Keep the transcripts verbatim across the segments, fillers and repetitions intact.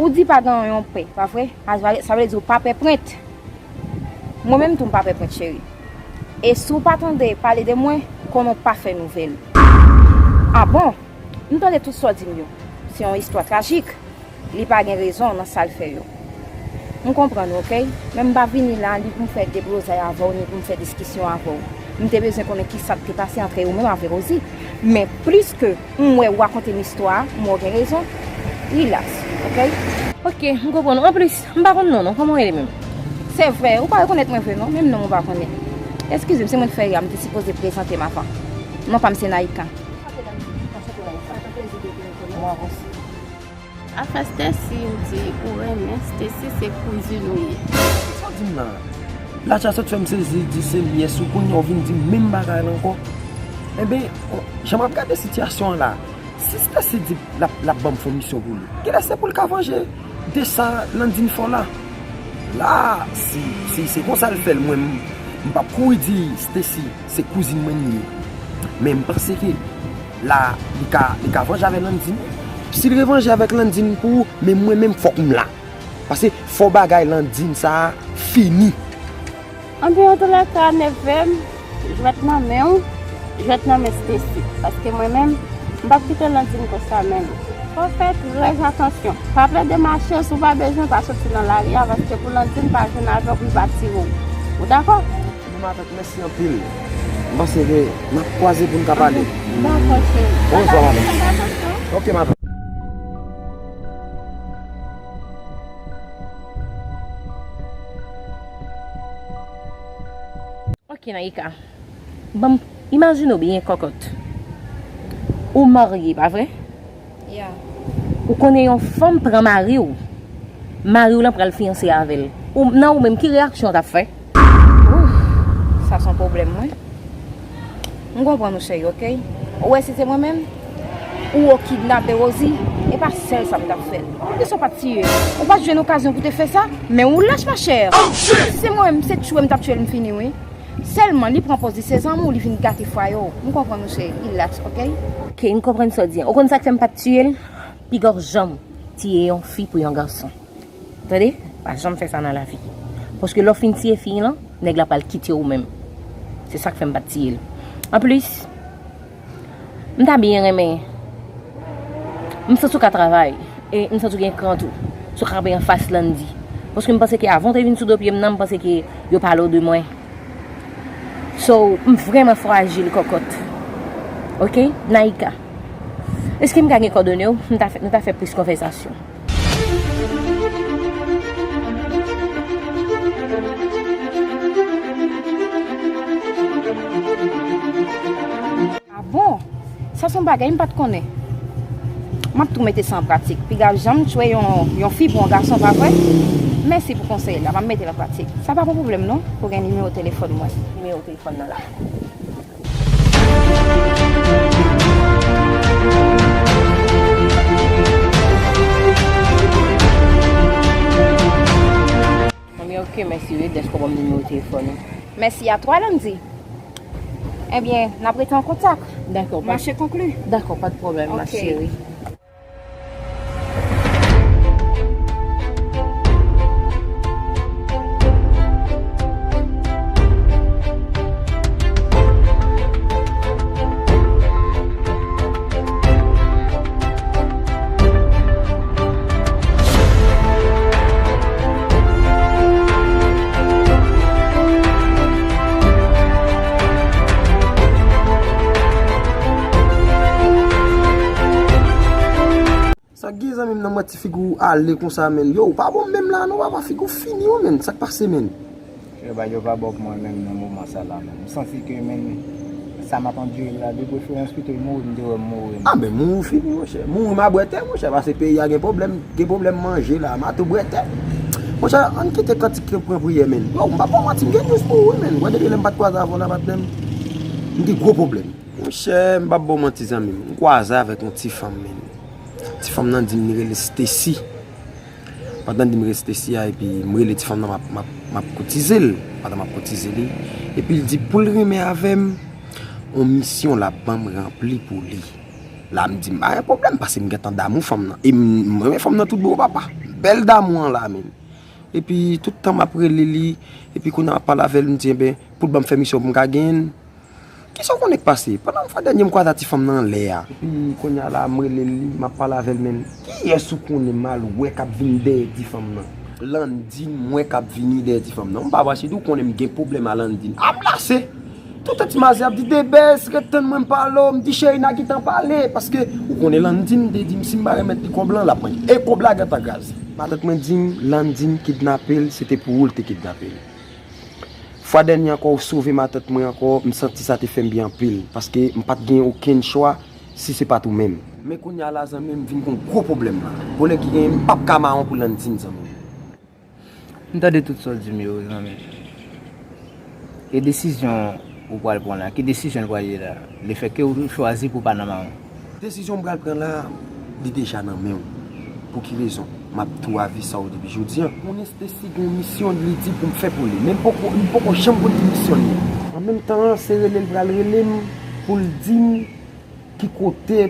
Ou di pa gen yon pè, pa vre? A, sa vle, sa vle di ou pa pè prent. Mwen menm tou m pa pè prent, cheri. E si w pa tande pale de mwen, konnen w pa fè nouvèl. A bon? M tande tout sa w di m yo. Se yon istwa trajik. Li pa gen rezon nan sa l fè yo. M konprann ou, oke? Men m pa vini la ni pou m fè deblozay avè w, ni pou m fè diskisyon avè w. M te bezwen konnen kisa k te pase antre ou menm avè Rosie. Men pliske m wè w rakonte m istwa a, m wè w gen rezon. Rilaks, oke? Oke, m konprann ou. Anplis, m pa konn non, non. Kòman w rele menm? Se vre, ou pa rekonèt mwen vre non, menm non m ou pa konnen. Eskize m, se mwen k fè erè a, m te sipoze prezante m avan. Non pa m se Naïka. Mwen avanse. Afè Stacy, ou di ou renmen Stacy, se kouzin ou ye. Sa w di m la? Latcha sot fè m sezi, di se myès ou, kounye a w vin di m menm bagay la ankò. Enben, jan m ap gade sitiyasyon an la, si Stacy di l ap, l ap ban m fon misyon pou li, kilès se pou l ka vanje de sa Landine fè w la? La, si, si se konsa l fè l, mwen, m, m p ap kouri di Stacy se kouzin mwen li ye. Men m panse ke la, li ka, li ka vanje avè Landine. Si l revanje avèk Landine pou ou, men mwen menm fòk m la. Paske fò bagay Landine sa a fini. Anben, antoulèka, Nevem, jwèt nan men w, jwèt nan men Stacy. Paske mwen menm, m p ap kite Landine konsa menm. Fò w fè trè atansyon. Pa plede mache, si w pa bezwen, pa soti nan lari a, paske pou Landine pa jwenn avè w, pou l pa tire w. Ou dakò? Mèsi anpil. M panse ke n ap kwaze pou n ka pale. Dakò, cheri. Bonswa, madanm. Ok, madanm. Ok, Naïka. Ban m imajine w byen, kòkòt. Ou marye, pa vre? Yeah. Ou konnen yon fanm pran mari w. Mari w lan pral fiyanse avè l. Ou, nan ou menm, ki reyaksyon w t ap fè? Ouf, sa se yon pwoblèm, wi. M konprann ou, cheri, oke? Ou wè si se mwen menm, ou o kidnape Rosie, e pa sèl sa m t ap fè l. Poukisa w pa t tiye l? Ou pa t jwenn okazyon pou te fè sa? Men ou lach, machè! Si se mwen menm, se tchwe m t ap tchwe l, m fini, wi. Sèlman, li pran pòz li se zanmi w, li vin gate fwaye w. M konprann ou, cheri. Rilaks, oke? Oke, m konprann sa w di a. Ou konn sa k fè m pa t tiye l? Piga w janm tiye yon fi pou yon gason. Tande? Pa janm fè sa nan lavi. Paske lè w fin tiye fi lan, nèg la pral kite w menm. Se sa k fè m pa t tiye l. Anplis, m ta byen renmen. M santi w ka travay. E m santi w gen kran tou. Si w kanpe anfas Landy. Paske m panse ke avan w te vin sou do pye m nan, m panse ke yo pale w de mwen. So, m vrèman frajil, kòkòt. Oke? Naïka. Èske m ka gen kòdone w? M ta fè, nou ta fè plis konvèsasyon. A bon? Sa se yon bagay m pa t konnen. M ap tou mete sa an pratik. Piga janm tchwe yon, yon fi pou yon gason, pa vre? Mèsi pou konsèy la, m ap mete l an pratik. Sa pa pou pwoblèm non, pou gen nimewo telefòn mwen. Nimewo telefòn nan la. Mwen, ok, mèsi wi, dèske w ban m nimewo telefòn ou. Mèsi a twa, Landy. Ebyen, n ap rete an kontak. Dakò, pa, mache konkli. Dakò, pa de pwoblèm, ma cheri. Sa k gen, zanmi m, nan mwen ti figi w ale konsa, menn? Yo, ou pa bon menm la non, papa, figi w fini wi, menn. Sa k pase, menn? Yo ba, yo pa bon pou mwen menm nan moman sa la, menn. M santi ke, menn, sa m ap andire la, de preferans pito l mouri, m te wè m mouri, menn. A, men mouri fini, monchè. Mouri m a bwè tè, monchè, paske peyi a gen pwoblèm, gen pwoblèm manje la, m a tou bwè tè. Monchè, ann kite kantik yo pran priyè, menn. Yo, m pa ba w manti, m gen news pou ou wi, menn. Wè depi lè m pa t kwaze avè w la, patnè m, m gen gwo pwoblèm. Monchè, m p ap ba w manti, zanmi m. M kwaze avèk yon ti fanm, menn. Ti fanm nan di m li rele Stacy. Pandan di m rele Stacy a, epi m rele ti fanm nan, m ap, m ap, m ap koutize l. Pandan m ap koutize li, epi l di pou l renmen avè m, yon misyon l ap ban m ranpli pou li. La, m di m pa gen pwoblèm, paske m gentan damou fanm nan. E m, m renmen fanm nan tout bon, papa. Bèl damou an la, menm. Epi, tout tan m ap rele li, epi kounye a m ap pale avè l, m di, enben, pou l ban m fè misyon pou m ka genyen l. Kisa w konnen k pase? Pandan yon fwa dènye m kwaze a ti fanm nan anlè a. Epi kounye a la, m rele l, m ap pale avè l, menm. Kiyès ou konnen m al wè k ap vin dèyè ti fanm nan? Landine m wè k ap vini dèyè ti fanm nan. M pa pase di w konnen m gen pwoblèm a Landine. A m lase! Tout tan ti mazè ap di, Debès, ret tann mwen m pale w. M di, cheri, n a gentan pale. Paske, ou konnen Landine te di m, si m pa remèt li kòb lan, l ap manje. E kòb la gentan kraze. Matant mwen di m, Landine kidnape l, se te pou ou l te kidnape l. Fwa dènye ankò, ou sove matant mwen ankò, m santi sa te fè m byen anpil. Paske m pa t gen okenn chwa si se pa t ou menm. Men kounye a la, zanmi m, vin gon gwo pwoblèm la. Pwoblèm ki genyen, m p ap ka mawon pou Landine, zanmi m. M tande tout sa w di m yo, zanmi. E desizyon ou pral pran la, ki desizyon l pral ye la? Lefètke ou chwazi pou w pa nan mawon. Desizyon m pral pran la, li deja nan men w. Pou ki rezon? M ap tou avi sa w depi jodi a. Moun Estesi gen yon misyon li di pou m fè pou li, men m poko, m poko janm konn ki misyon li ye. An menm tan an, se rele l pral rele m pou l di m ki kote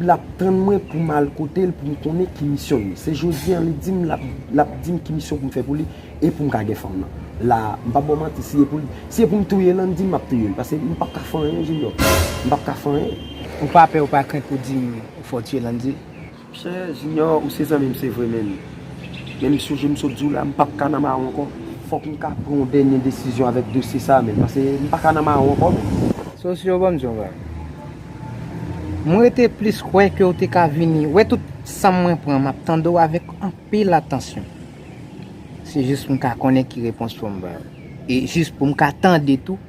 l ap tann mwen pou m al kote l, pou m konnen ki misyon l ye. Se jodi a li di m l ap, l ap di m ki misyon pou m fè pou li e pou m ka gen fanm nan. La, m p ap ba w manti, si e pou, si e pou m touye Landy, m ap touye l. Paske m p ap ka fè anyen, Junior. M p ap ka fè anyen. Ou pa pè, ou pa krent pou di m fò w tiye Landy? Monchè, Junior, ou se zanmi m, se vre, men. Men m sonje m sot di w la, m p ap ka nan mawon ankò. Fòk m ka pran yon dènye desizyon avèk dosye sa a, men. Paske m pa ka nan mawon ankò, men. Sosyo, ban m di w yon bagay. Mwen te plis kwè ke w te ka vini. Wè tout sa mwen pran, m ap tande w avèk anpil atansyon. Se jis pou m ka konnen ki repons pou m ba w. E jis pou m ka tande tou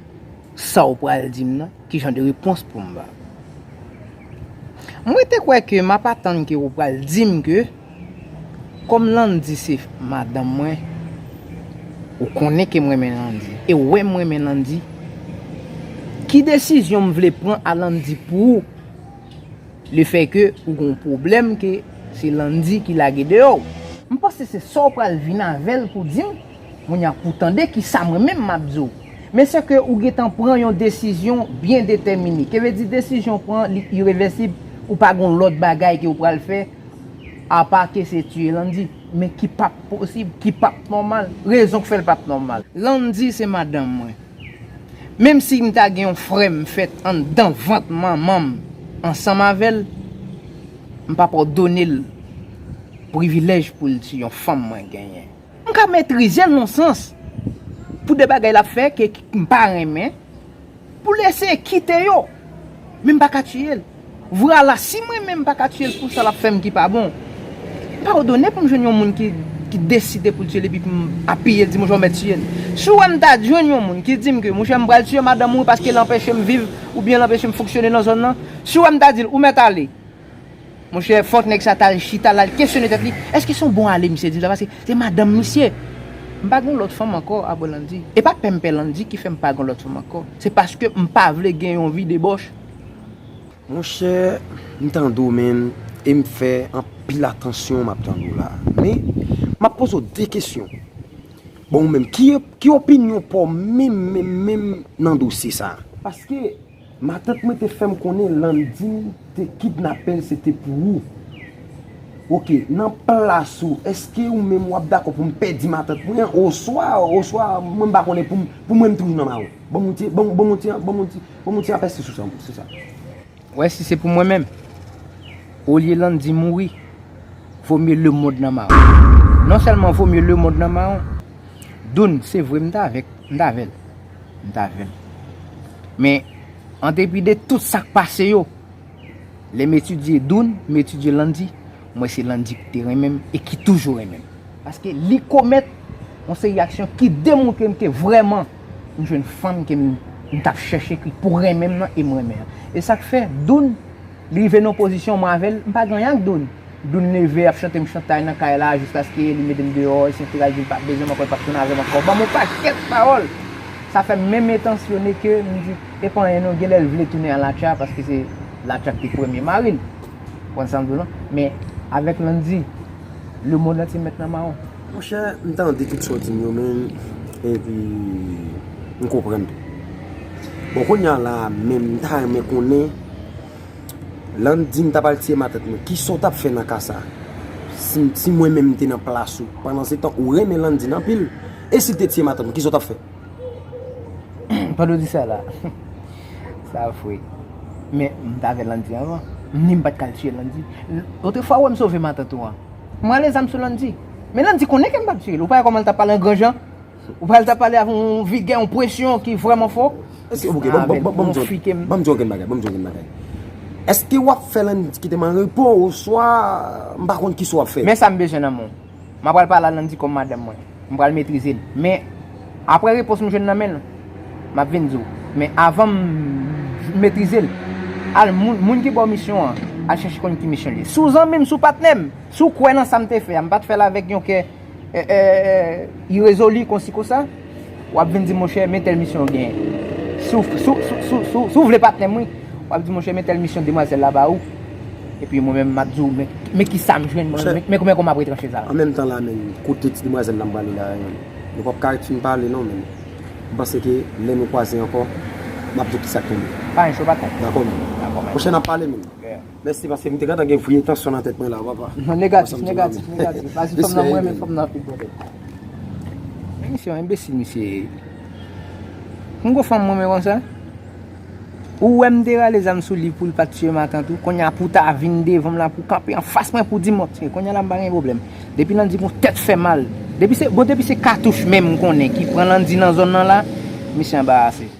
sa w pral di m nan, ki jan de repons pou m ba w. Mwen te kwè ke m ap atann ke w pral di m ke, kòm Landy se madanm mwen, ou konnen ke m renmen Landy, e w wè m renmen Landy, ki desizyon m vle pran a Landy pou ou? Lefètke ou gon pwoblèm ke se Landy ki lage deyò w. M panse se sa w pral vin avè l pou di m, kounye a pou w tande kisa mwen menm m ap di w. Men sèke ou gentan pran yon desizyon byen detèmine. Ke vle di desizyon w pran, li irevèsib, ou pa gon lòt bagay ke w pral fè, apa ke se tiye Landy. Men ki p ap posib, ki p ap nòmal. Rezon k fè l p ap nòmal. Landy se madanm mwen. Menm si m ta gen yon frè m fèt anndan vant manman m ansanm avè l, m p ap òdone l privilèj pou l tiye yon fanm mwen genyen. M ka metrize l nan sans pou de bagay l ap fè ke m pa renmen, pou l eseye kite yo. Men m pa ka tiye l. Vwala, si mwen menm m pa ka tiye l pou sa l ap fè m ki pa bon, m pa òdone pou m jwenn yon moun ki, ki deside pou l tiye l epi pou m apiye l, di, monchè, w mèt tiye l. Si w wè m ta jwenn yon moun ki di m ke, monchè, m pral tiye madanm ou paske l anpeche m viv oubyen l anpeche m fonksyone nan zòn nan, si w wè m ta di l, ou mèt ale, monchè, fòk nèg sa t al chita, l al kesyone tèt li, èske se yon bon ale misye di la, paske se madanm misye. M pa gen lòt fanm ankò apre Landy. E pa pè m pè Landy ki fè m pa gen lòt fanm ankò. Se paske m pa vle gen yon vi debòch. Monchè, m tande w, menm, e m fè anpil atansyon m ap tande w la. Men, m ap poze w de kesyon. Bon, ou menm, ki, ki opinyon pa w menm, menm, menm nan dosye sa a? Paske matant mwen te fè m konnen Landy te kidnape l, se te pou ou. Oke, nan plas ou, èske ou menm w ap dakò pou m pèdi matant mwen an? Oswa, oswa, mwen m pa konnen pou m, pou mwen m toujou nan mawon. Ban m yon ti, ban m, ban m yon ti, ban m yon ti, ban m yon ti apèsi sou sa, sou sa. Wè, si se pou mwen menm, olye Landy mouri, vomye lemonn nan mawon. Non sèlman vomye lemonn nan mawon, Doun, se vre, m t avèk, m t avè l. M t avè l. Men, an depi de tout sa k pase yo, lè m etidye Doun, m etidye Landy, m wè se Landy ki te renmen m e ki toujou renmen m. Paske li komèt yon seri aksyon ki demontre m ke vrèman m jwenn fanm ke m, m t ap chèche ki pou renmen m nan e m renmen an. E sa k fè Doun, li rive nan yon pozisyon mwen avè l, m pa gen anyen ak Doun. Doun leve, ap chante m chantay nan kay la, jiskaske li mete m deyò, etsetera. Li di l p ap bezwen m ankò, li p ap tounen avè m ankò. Ban m yon pakèt pawòl. Sa fè m menm etansyone ke m di, e pa anyen non, genlè l vle tounen a Latcha, paske se Latcha ki te premye mari l. Konprann sa m di w lan? Men, avèk Landy, lemonn antye mèt nan mawon. Monchè, m tande tout sa w di m yo, men, epi m konprann tou. Bon, kounye a la, menm, m ta renmen konnen, Landy, m ta pral tiye matant mwen. Kisa w t ap fè nan ka sa? Si, si mwen menm m te nan plas ou, pandan se tan ou renmen Landy anpil, e si l te tiye matant ou, kisa w t ap fè? Pandan w di sa la, sa vre. Men m t avè Landy anvan. Ni m pa t kal tiye Landy. Otrefwa ou wè m sove matant ou an. M rale zam sou Landy. Men Landy konnen ke m p ap tiye l. Ou pa wè kòman l t ap pale an gran jan? Ou pa wè l t ap pale avè yon vigè, yon presyon ki vrèman fò? Èske, ok, ban m di w okenn bagay, ban m di w okenn bagay. Èske w ap fè Landy kite m an repo, oswa m pa konn kisa w ap fè? Men sa m bezwen nan men w. M a pral pale a Landy kòm madanm mwen. M pral metrize l. Men, apre repons m jwenn nan men l, m ap vin di w. Men avan m metrize l, al moun, moun ki ba w misyon an, al chèche konn ki misyon l ye. Si w zanmi m, si w patnè m, si w kwè nan sa m te fè a, m pa t fè l avèk yon kè e, e, e, irezoli konsi konsa, w ap vin di, monchè, men tèl misyon w genyen. Si w, si w, si w, si w, si w, si w vle patnè m, wi, w ap di, monchè, men tèl misyon demwazèl la ba ou. Epi mwen menm, m ap di w, men, men kisa m jwenn, men, men, men kòman m ap retranche sa. An menm tan la, men, kote ti demwazèl la m prale la, nou p ap ka ret fin pale, non, men. M panse ke lè nou kwaze ankò, m ap di w kisa k tonbe. Pa gen cho, patnè. Dakò, men. Dakò, men. Pwochèn n ap pale, men. Mèsi, paske m te gentan gen vye tansyon nan tèt mwen la, papa. Non, negatif, negatif, negatif. Paske fanm nan, mwen renmen fanm nan anpil, brother. Men misye yon enbesil, misye ye. M gwo fanm mwen renmen konsa. Ou wè m te rale zam sou li pou l pa t tiye matant ou. Kounye a pou w ta vin devan m la, pou w kanpe anfas mwen, pou w di m w ap tiye. Kounye a la, m pa gen pwoblèm. Depi Landy gon tèt fè mal. Depi se, bon, depi se katouch menm m konnen ki pran Landy nan zòn nan la, misye anbarase.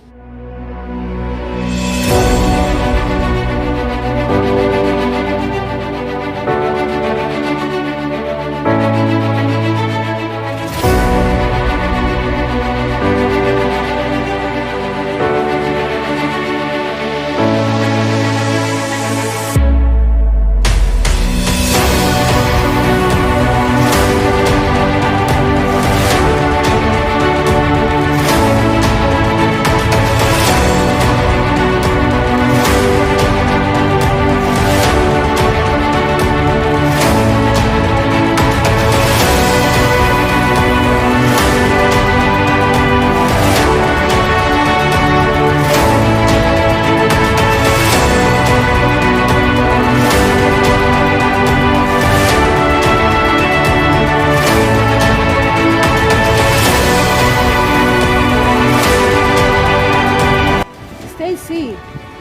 Stacy,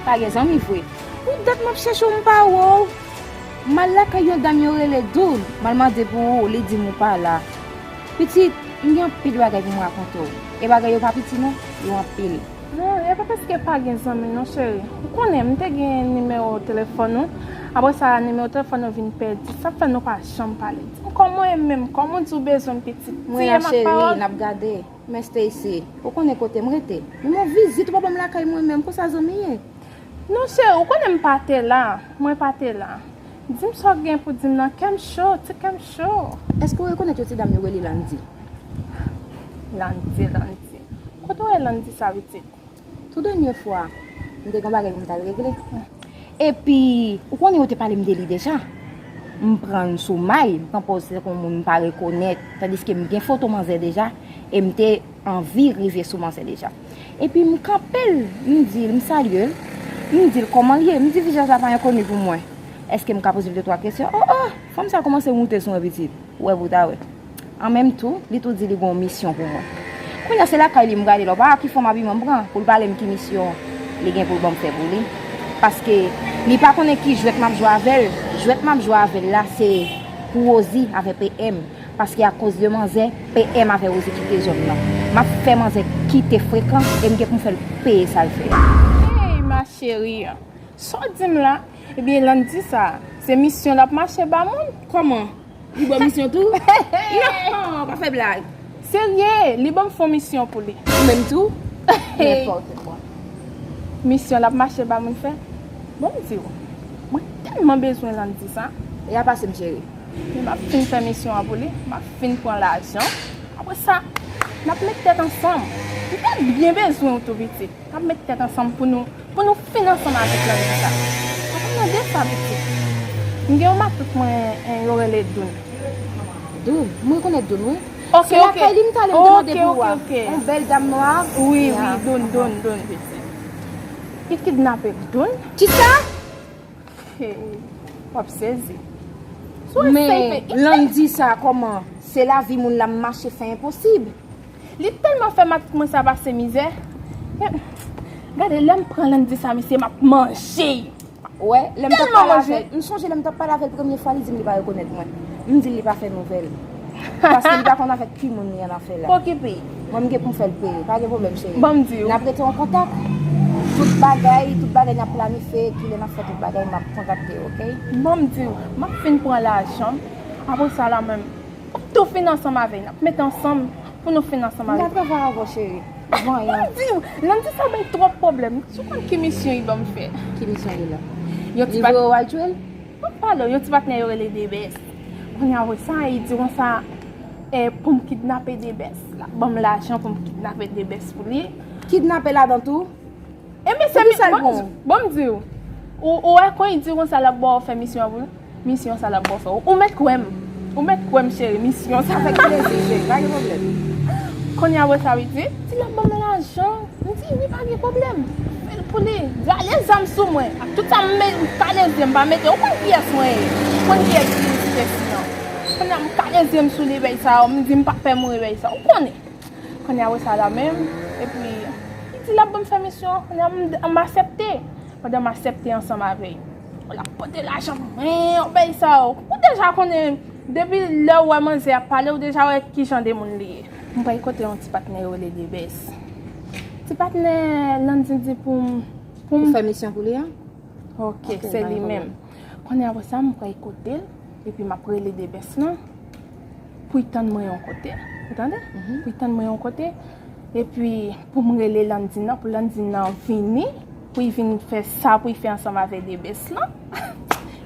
pa gen zanmi vre. Pou dat m ap chèche w, m pa wè w. M al lakay yon dam yo rele Doun, m al mande pou ou, li di m ou pa la. Pitit, m gen anpil bagay pou m rakonte w. E bagay yo pa piti non, yo anpil. Non, e pa paske pa gen zanmi non, cheri. Ou konnen, m te gen nimewo telefòn ou. Apre sa, nimewo telefòn ou vin pèdi. Sa fè nou pa janm pale. Di m kòman w ye menm, kòman w di w bezwen m, pitit. M rele w, cheri, n ap gade. Men Stacy, ou konnen kote m rete. Menm yon vizit ou pa ban m lakay mwen menm, konsa zanmi ye? Non, cheri, ou konnen m pa te la. Mwen pa te la. Di m sa w gen pou di m nan, kè m cho, ti kè m cho. Èske w rekonèt yon ti dam yo rele Landy? Landy, Landy. Kote w wè Landy sa, pitit? Tou dènye fwa, m te gen bagay pou m t al regle. Epi, ou konnen yo te pale m de li deja. M pran l sou may, m pran pòz tankou moun m pa rekonèt, tandiske m gen foto manzè deja, e m te anvi rive sou manzè deja. Epi m kanpe l, m di l, m salye l, m di l kòman l ye, m di vizaj la pa enkoni pou mwen. Èske m ka poze l de twa kesyon? O, o, fanm sa kòmanse moute sou mwen pitit. Ou wè pou w ta wè. An menm tou, li tou di li gen yon misyon pou mwen. Kounye a se lakay li m prale la, ou pa wè ki fòm abiman m pran pou l pale m ki misyon li gen pou l ban m fè pou li. Paske li pa konnen ki jwèt m ap jwe avè l. Jwèt m ap jwe avè l la se pou Rosie avè P M. Paske akoz de manzè, P M avè Rosie kite zòn nan. M ap fè manzè kite frekan e m gen pou m fè l peye sa l fè a. Hey ma chérie, sa w di m la? Ebyen Landy sa, se misyon l ap mache ba moun? Kòman? Li ba w misyon tou? Non, pa fè blag. Serye, li ban m fè yon misyon pou li. Ou menm tou? Nenpòt kwa. Misyon l ap mache ba moun fè? Bon, m di w, mwen tèlman bezwen Landy sa. E a pase m cheri. Men m ap fin fè misyon an pou li, m ap fin pran lajan. Apre sa, n ap met tèt ansanm. M te byen bezwen w tou pitit. N ap met tèt ansanm pou nou, pou nou fin ansanm avèk Landy sa. Papa m nan de sa pitit. M gen yon matant mwen, en, yo rele Doun. Doun? M rekonèt Doun wi. Se lakay li m t ale m te mande pou ou a. Yon bèl dam nwa. Wi, wi, Doun, Doun, Doun pitit. Li kidnape Doun? Kisa? Hey, w ap sezi. Men Landy sa kòman? Se lavi moun la m mache fè enposib. Li tèlman fè matant mwen sa pase mizè. Gade, lè m pran Landy sa, mesye, m ap manje. Wè, lè m t ap pale avè l, m sonje lè m t ap pale avè l premye fwa, li di m li pa rekonèt mwen. M di l li pa fè nouvèl. Paske li pa konn avèk ki moun li annafè la. Pokipe. Mwen, m gen pou m fè l peye. Pa gen pwoblèm, cheri. Ban m di w. N ap rete an kontak. Tout bagay, tout bagay n ap planifye, kilè n ap fè tout bagay, m ap kontakte w, oke? Ban m di w, m ap fin pran lajan m. Apre sa la menm, m ap tou fin ansanm avè l. N ap mete ansanm pou nou fin ansanm avè l. M ka travay avè w, cheri. Vanyan. Ban m di w, Landy sa bay twòp pwoblèm. Ou konn ki misyon li ban m fè? Ki misyon li la? Yon ti... Li voye w al jwe l? M ap pale w, yon ti patnè yo rele Debès. Kounye a, apre sa, li di konsa, eh, pou m kidnape Debès la. Ban m lajan pou m kidnape Debès pou li. Kidnape ladan tou? Ebyen, se... Poukisa l pran w? Bon, m di w. Ou, ou wè, kon li di konsa, l ap ba w fè misyon an pou l, misyon sa l ap ba w fè. Ou mèt kwè m. Ou mèt kwè m, cheri, misyon sa. Avèk plezi, cheri, pa gen pwoblèm. Kounye a, apre sa, li di, di l ap ban m lajan. M di, wi, pa gen pwoblèm. Fè l pou li. Di, ale zam sou mwen. Ak tout sa, m me-, m kale zye m, m pa mete. Ou konn kiyès mwen ye. Ou konn kiyès ki Jezi Mèsi an. Kounye a, m kale zye m sou li, bèy sa yo. M di, m pa pè mouri, bèy sa yo. Ou konnen. Kounye a, apre sa la menm, epi, li di l ap ban m fè misyon an, kounye a, m, m aksepte. Pandan m aksepte ansanm avè l. L ap pote lajan pou mwen, yon bèy sa yo. Ou deja konnen, depi lè w wè manzè ap pale, ou deja wè ki jan de moun li ye. M pral kote yon ti patnè yo rele Debès. Ti patnè Landy di pou m, pou m fè misyon pou li a? Ok, se li menm. Kounye a, apre sa, m pral kote l, epi m ap rele Debès lan pou l tann mwen yon kote. Ou tande? Pou l tann mwen yon kote. Epi, pou m rele Landy nan, pou Landy nan vini, pou l vin fè sa pou l fè ansanm avè Debès lan.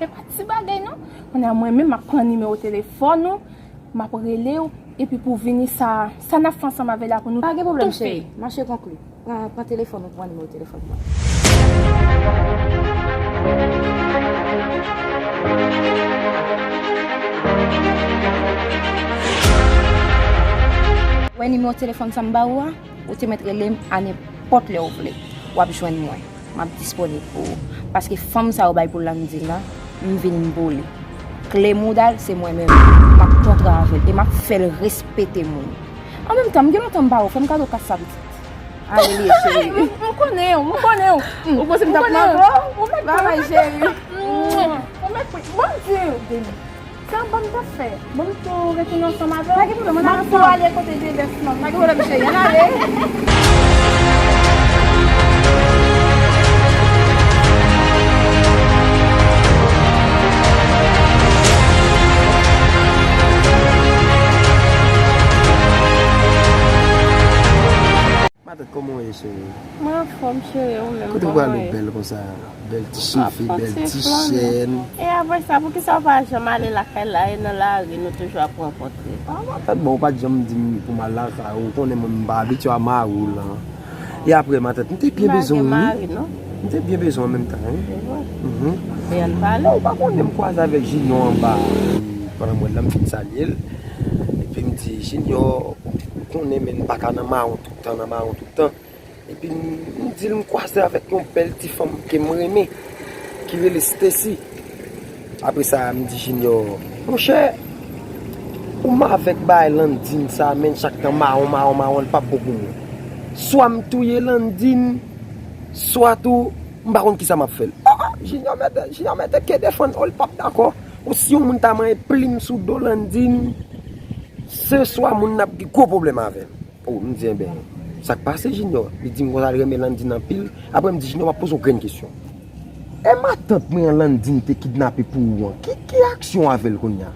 E pa ti bagay, non. Kounye a, mwen menm, m ap pran nimewo telefòn ou, m ap rele w, epi pou vini sa, sa n ap fè ansanm avè l la pou nou tou fè. Pa gen pwoblèm, cheri. Mache konkli. Pran, pran telefòn ou, pran nimewo telefòn mwen. Wè nimewo telefòn sa m ba ou a, ou te mèt rele m a nenpòt lè ou vle. W ap jwenn mwen. M ap disponib pou ou. Paske fanm sa yo bay pou Landy nan, m vin pou li. Kle mouda l, se mwen menm. M ap kontre avè l e m ap fè l respekte moun. An menm tan, m gen lontan m pa wè w, fè m kado kas sa pitit. Ale li ye, cheri. M, m konnen w, m konnen w. Ou panse m t ap manke w? Ou mèt... Babay, cheri. Ou mèt... Bon Dye, Denis. Sa ban m t ap fè? Ban m tou retounen ansanm avè w. Pa gen pwoblèm, ann al ansanm. M ap tou ale kote Debès lan. Pa gen pwoblèm, cheri, ann ale. Matant, kòman w ye, cheri? Mwen anfòm, cheri, ou menm, kòman w ye? Kote w prale w bèl konsa? Bèl ti cheve, bèl ti chèn. E apre sa, poukisa w pa janm ale lakay la, e nan lari nou toujou ap rankontre? A, matant, bon, ou pa t janm di m pou m al lakay ou, ou konnen mwen, m pa abitye a mari w lan. E apre, matant, m te byen bezwen w, wi. M te byen bezwen w an menm tan, wi. Se vre. Mhm. E ann pale. Ou pa konnen m kwaze avèk Junior anba, e, pandan m wè l la, m fin salye l. Epi m di, Junior, ou konnen, men m pa ka nan mawon toutan, nan mawon toutan. Epi m, m di l m kwaze avèk yon bèl ti fanm ke m renmen, ki rele Stacy. Apre sa, m di Junior, monchè, ou m avèk bagay Landine sa, menn chak tan mawon, mawon, mawon, l p ap bon pou mwen. Swa m touye Landine, swa tou, m pa konn kisa m ap fè l. Ah, ah, Junior mete, Junior mete ke defann, oh, l p ap dakò. Ou si yon moun ta manyen plim sou do Landine, se swa moun nan ap gen gwo pwoblèm avè l. Oh, m di, enben, sa k pase, Junior? Li di m konsa, li renmen Landine anpil. Apre, m di, Junior, m ap poze w grenn kesyon. E matant mwen an Landine te kidnape pou ou an, ki, ki aksyon w avè l kounye a?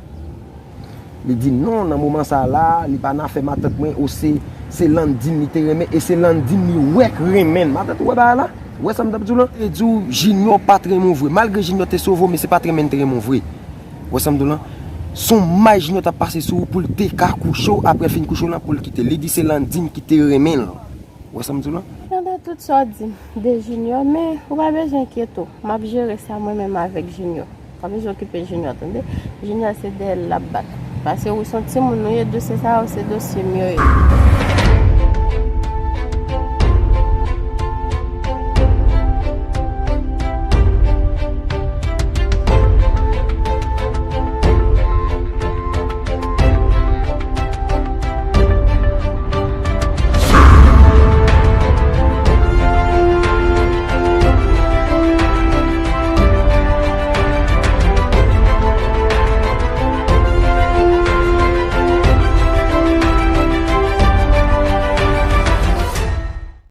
Li di, non, nan moman sa la, li pa nan afè matant mwen, o se, se Landine li te renmen, e se Landine li wè k renmen l. Matant, ou wè bagay la? Ou wè sa m t ap di w lan? Te di w, Junior pa t renmen w vre. Malgre Junior te sove w, men se pa t renmen l te renmen w vre. Ou wè sa m di w lan? Se yon may Junior t ap pase sou ou pou l te ka kouche w, apre l fin kouche w lan pou l kite l. Li di se Landine ki te renmen l. Ou wè sa m di w lan? M tande tout sa w di m de Junior, men ou pa bezwen enkyete w. M ap jere sa mwen menm avèk Junior. Pa bezwen okipe Junior, tande. Junior se dèyè l l ap bat. Paske ou se yon timoun ou ye, dosye sa yo se dosye m yo ye.